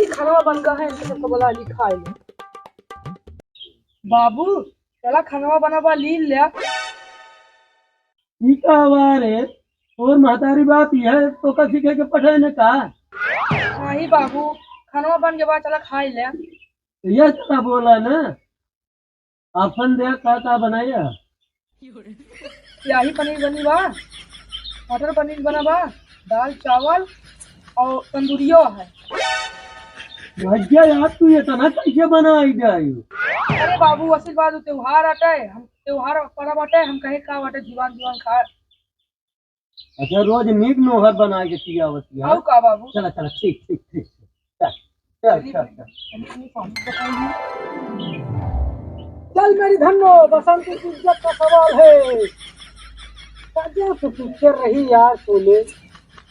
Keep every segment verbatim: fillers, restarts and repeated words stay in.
खाना बन गया है, इनके सबको बुला ली, खाए ले। बाबू, चला खाना बना बा, ली ले। ई का बा रे? और महतारी बाप यह तो का सीखे के पठाए ने का? नहीं बाबू, खाना बन गया बा, चला खाए ले। तो यह चला बोला ना, आपन दे का का बनाया? शाही पनीर बनी बा, मटर पनीर बना बा, दाल चावल और तंदूरियो है। भैया यार, तू इतना कैसे बनाई जाए? अरे बाबू, आशीर्वाद त्योहार आटे, हम त्योहार पड़ा बाटे, हम कहे का बाटे, जीवन जीवन खा। अच्छा, रोज नीक नोहर बना के पियावत है। आओ का बाबू? चला, चला, ठीक, ठीक, ठीक, ठीक। चल, चल, चल, चल। चल मेरी धन्नो, बसंती की इज्जत का सवाल है। सदियों से पूछते रही यार तूने,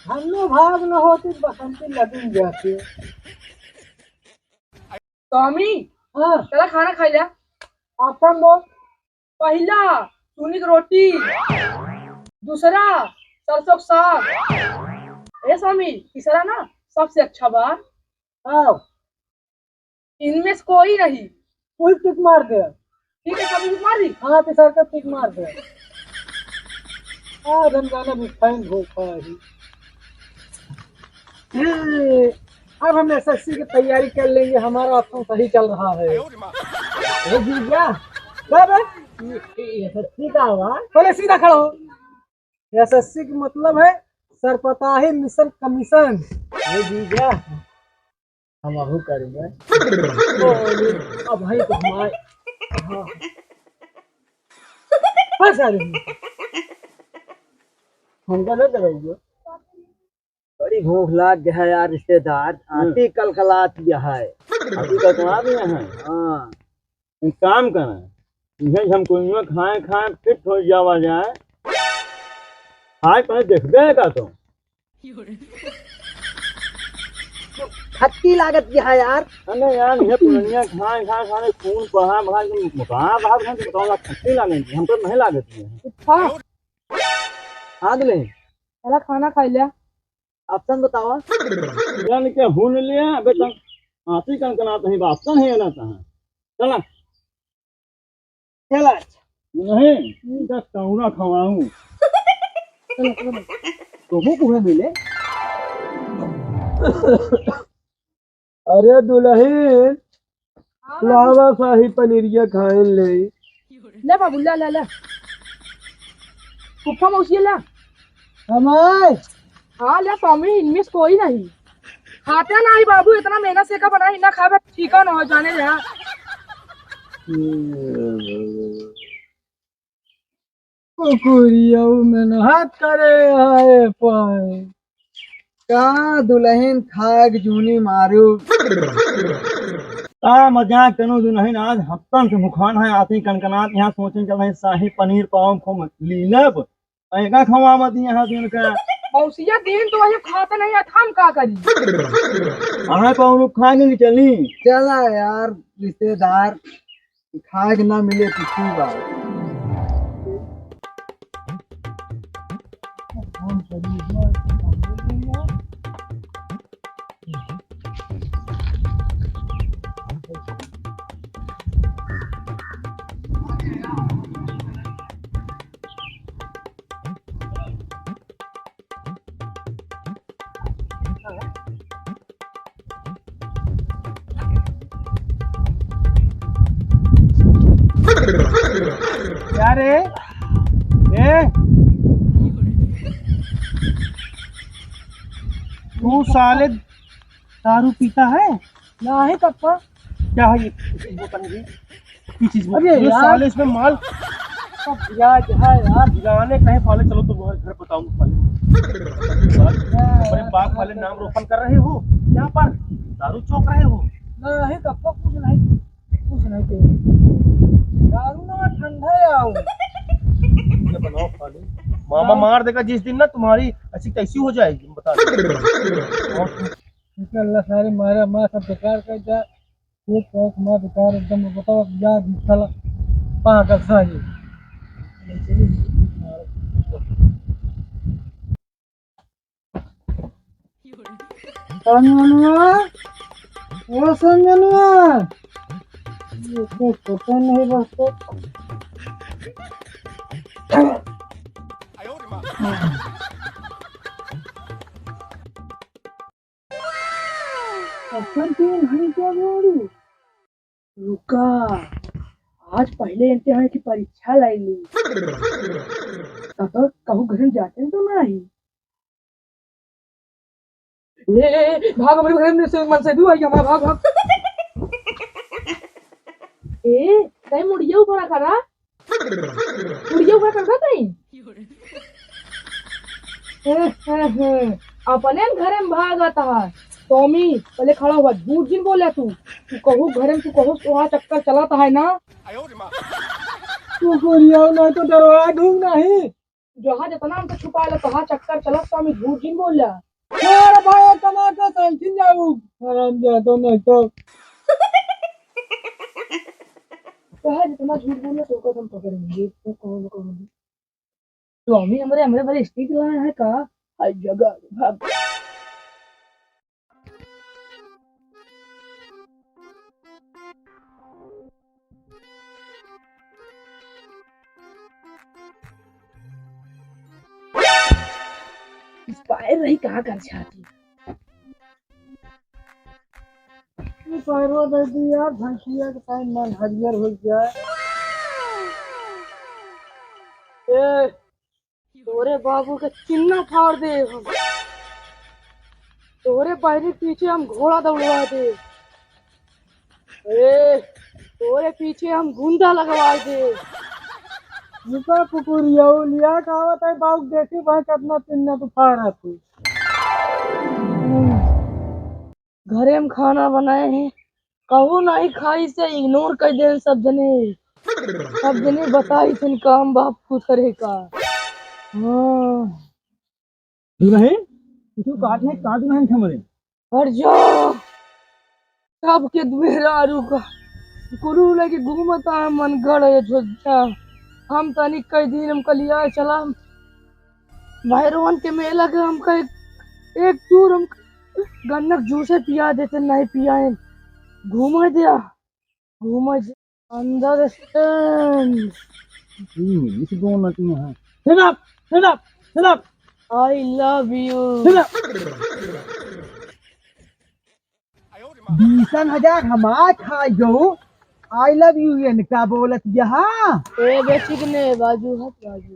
धन्नो भाग न होती बसंती लगी जाती। स्वामी, हाँ। चला खाना खाई ला। आपन बोल। पहिला, चूनी के रोटी। दूसरा, सरसों के साग। ए स्वामी, तीसरा ना सबसे अच्छा बा। हाँ। इनमें से कोई नहीं। कोई टिक मार दे। ठीक है, स्वामी, टिक मार दी। हाँ, तो सर का टिक मार दे। आज हम गाना भी फाइन धोखा है। ए, अब हम एसएससी की तैयारी कर लेंगे, हमारा ऑप्शन सही चल रहा है। ए जीजा, का बे? ये एसएससी का हुआ? पहले सीधा खड़ा हो। एसएससी का मतलब है सरपताही मिशन कमीशन। ए जीजा, हम अहू करेंगे। ओ, अब भाई तो हमारे, हाँ। हाँ, सारे। हमका ना करेंगे। बड़ी भूख लाग गया है यार रिश्तेदार, हम्म। आती कलकलात गया है। आती कलकलात गया है? हाँ। एक काम करें, इहे हम कुइयाँ खाए खाए फिट हो जावा जाए। खाए पहले देखबे है का तो? खट्टी लागत गया है यार। अरे यार, ये पुरनिया खाए खाए खाए खून बढ़ा बढ़ा के मोटा भाग है, तो बताओ, खट्टी लागत है, हमको नहीं लागत है। अच्छा। हाँ, ले। पहला खाना खाई ले। ऑप्शन बतावा। जन के हुन लिया, अबे तक आती कनकनात नहीं, ऑप्शन है ना कहाँ। चला। चला। नहीं, इनका कौड़ा खवाऊं। चलो, चलो। तुमको कुहे मिले? अरे दुलहिन, हाँ, लावा शाही पनीरिया खाइन ले। ले बाबू, ले, ले, ले। फूफा मौसी ले। हमार। हाँ, ले स्वामी, इनमें से कोई नहीं। खाते नहीं बाबू, इतना मेहनत से का बनाई, ना खावे, ठीक ना हो जाने ले। कुकुरिया मेहनत करे आए पाए। का दुलहिन खाग जूनी मारू। का मजाक कनो दुलहिन, आज हफ्तन से मुखान है, आती कनकनात यहाँ सोचन चल रहे शाही पनीर पाव खूब लीलब। ऐका खवा मत यहाँ दिन का। मौसिया दिन तो वही खाते नहीं है, हम का करी? अहाँ कौनो खा के चली। चला यार रिश्तेदार। खाए के ना मिले तो की बात। क्या रे? ए? तू साले दारू पीता है? नहीं कप्पा। क्या है ये बोतल में? ये चीज बोतल? अरे ये यार। साले इसमें माल सब ब्याज है यार। जाने कहीं पाले, चलो तुम घर बताऊंगा पाले। बड़े बाप वाले नाम रोशन कर रहे हो यहाँ पर, दारू चौंक रहे हो। नहीं कप्पा, कुछ नहीं, कुछ नहीं कहे। दारू ना ठंडा है आओ। ये बनाओ पाले। मामा मार देगा जिस दिन ना तुम्हारी ऐसी तैसी हो जाएगी, बता दो। और अल्लाह सारे मारा मार सब बेकार कर जा। एक पैक मार बेकार एकदम, बताओ अब यार साला पागल सा ये। कौन मनुआ? ओ संजनवा, ये तो पता नहीं बस तो। अपन तीन घंटा बोलू। रुका, आज पहले इनके यहाँ की परीक्षा लाई ली। तब तो कहूँ घर जाते तो नहीं। ए, ए, ए, भाग, हमरे घर में से मन से दू आई हमारा, भाग, भाग। ए, तै मुड़िया ऊपर करा। मुड़िया ऊपर कर दे तई। ए, ए, ए, अपने न घरे में भागत है। टॉमी, पहले खड़ा हुआ, झूठ जिन बोले तू। तू कहू घरे में, तू कहू वहाँ चक्कर चलत है ना। तू गोरिया नहीं तो डरवा दूँ नहीं। जहाँ जितना हमको छुपा ले, तहाँ चक्कर चलत, तो हम झूठ जिन बोल रहा। अरे भाई, इतना तो समझिन जाऊ। हराम जादो नहीं तो। जहाँ जितना झूठ बोले, तो को हम पकड़ेंगे। तो कौन, कौन? तो हम ही हमरे, हमरे भरे stick लाए हैं का? हर जगह भाग। Expire रही, कहाँ कर छाती? Expire दे दी यार, भैंसिया के टाइम मन हरियर हो जाए। ए, तोरे बाबू के चिन्ना फाड़ दे हम। तोरे बहरी पीछे हम घोड़ा दौड़वा दे। ए, तोरे पीछे हम गुंडा लगवा दे। रुका कुकुरिया, लिया का आवत है बाबू, देखी भाई कितना चिन्ना तू फाड़ा तू। घरे में खाना बनाए हैं, कहू नहीं खाई से ignore कर देन सब जने। सब जने बताई थे काम बाप कुछ करे का। हाँ। दुलहिन, कुछ काट नहीं, काट नहीं हमरे। हट जा। सबके मेहरारू का गुरु लेके घूमता है मन गड़ ये छोटा। हम तनी कई दिन हम कलिया चला भैरवन के मेला के हमका एक, एक चूर हम गन्ना के जूसे पिया देते, नहीं पियाए। घूमे दिया, घूमे दिया। Understand? English बोलना तुम्हें है। Shut up, shut up, shut up. I love you. Shut up. बीसन हजार हमार खाई गो, I love you इनका बोलत यहाँ। ए, बेचिक ने, बाजू हट, बाजू।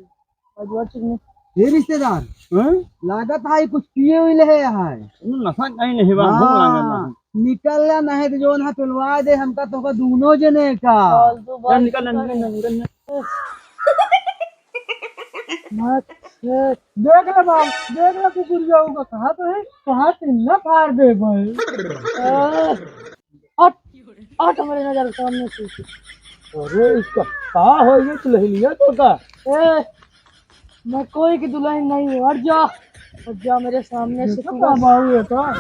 बाजू हट, चिक ने। ए रिश्तेदार, हाँ? लागत है कुछ पिए हुए ले है। नशा कहीं नहीं बा, भूख लागल बा। हाँ, निकल ला, नहीं तो जोन है पिलवा दे हमका, तोका दूनो जने का। फालतू बात निकल, निकल, निकल, निकल। मत छेड़। देख ले बाप, देख ले कुकुर जाऊगा, कहाँ तो है, कहाँ से न फाड़ दे भाई। ए, हट, हट हमारे नजर के सामने से। अरे इसका का हो गया, तू लहलिया तो का? ए, मैं कोई की दुल्हन नहीं हूँ, हट जा, हट जा मेरे सामने से। तू बस। बाबू है का?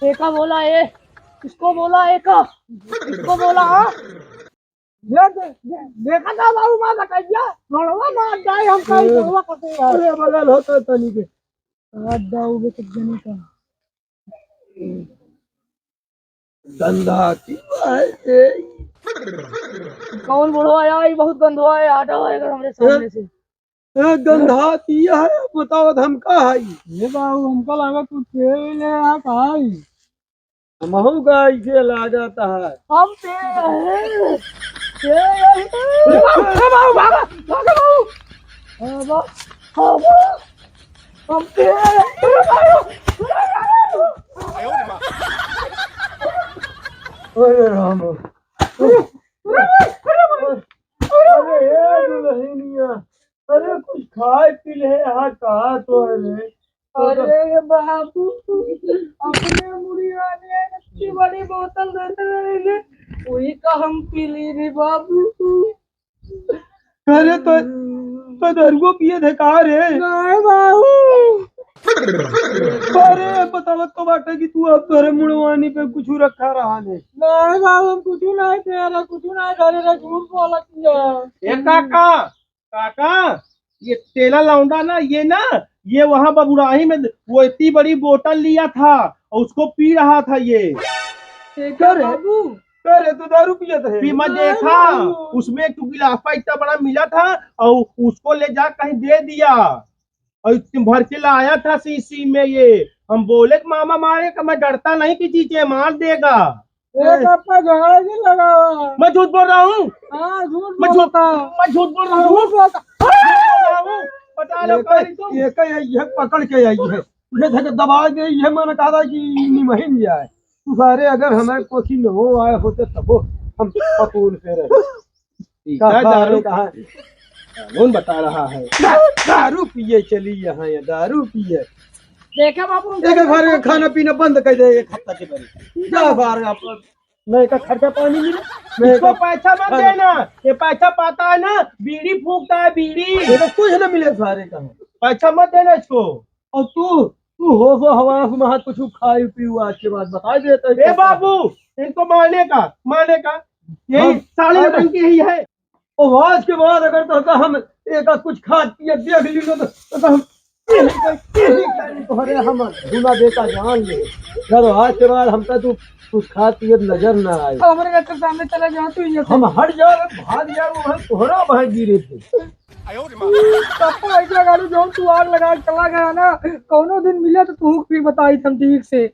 देखा बोला ए, किसको बोला ए का? किसको बोला, हाँ? दे, दे, दे, देखा था बाबू, मार लगा दिया। लड़वा मार जाए, हम कहीं ए, लड़वा करते हैं। अरे, बगल होता तनी के। हाथ दाऊ बे तक जने का। गंधा की बात है। कौन बुढ़वा आया? ये बहुत गंधवा है, हटा हुआ है हमरे सामने से। ए, गंधा की है, बताओ हम का है? ये बाबू, हमका लगा तू तेल है, यहाँ का है? हमहू का ऐसे लागत है। हम पे हैं। ये, ये, ये। ए बाबू, ए बाबू, भागा, भागा बाबू। ए बा-, ए बा-, हम पे हैं। अरे राम। अरे ए दुल्हनिया, अरे कुछ खाए पी ले, यहाँ कहाँ तो है रे? अरे बाबू, अपने मुड़िया ने इतनी बड़ी बोतल देते रहे, वही का हम पी ली रे बाबू। अरे तो, तो दरुआ पिए थे का रे? नहीं बाबू। अरे बतावत तो बाटे कि तू अब तोरे मुड़वानी पे कुछ रखा रहा ने। नहीं बाबू, हम कुछ नहीं दे रहा, कुछ नहीं करे रहा, झूठ बोलत है। ए काका, काका, ये तेला लौंडा ना, ये ना, ये वहाँ बबुराही में वो इतनी बड़ी बोतल लिया था और उसको पी रहा था ये। देखा रे बाबू। अरे, तो दारू पियत है। पी मत देखा, उसमें एक ठो गिलासा इतना बड़ा मिला था और उसको ले जा कहीं दे दिया और इतने भर के लाया था शीशी में ये। हम बोले कि मामा मारे का, मैं डरता नहीं किसी से, मार देगा। ए, पापा, झगड़ा नहीं लगावा। मैं झूठ बोल रहा हूँ। हाँ, झूठ मैं झूठ बोलता। मैं झूठ बोल रहा हूँ। झूठ बोलता। मैं झूठ बोल रहा हूँ। बता लो, ये करी तुम। ये कही है, ये पकड़ के आई है, ये धके दबा दे, ये मन कहा कि निमहिन जाए। तू सारे अगर हमारे कोठी में हो आए होते तबो हम पकून पे रहे। ठीक का है, सारे दारू कहाँ है? कानून बता रहा है। दा-, दारू पिए चली यहाँ, ये दारू पिए। देखा बाबू, एक घर का खाना पीना बंद कर दे एक हफ्ता के बाद। जा सारे आप, मैं का खर्चा पानी मिले, मैं इसको का पैसा मत खाना देना। ये पैसा पाता है ना, बीड़ी फूकता है, बीड़ी। ये तो कुछ ना मिले सारे का। पैसा मत देना इसको। और तू, तू होश हवास में हाथ कुछ खाई पीऊ आज के बाद बता देता है ए क्या? बाबू, इनको मारने का, मारने का, यही हाँ, साले अरे। रंग की ही है। और आज के बाद अगर तो हम एक आध कुछ खात पिए देख ली तो, तो हम यही कर, यही कर, तोहरे हम धुना देता जान ले। चलो, आज के बाद हमका तू कुछ खात पिए नजर ना आए। अब हमारे घर के सामने चला जाओ तू, ये हम हट जाओ, भाग जाओ, वहाँ तोहरा वहाँ गिरे थे। पापा, ऐसा गाड़ी जो तू आग लगा के चला गया ना, कौनो दिन मिले तो तू फिर बताई हम ठीक से।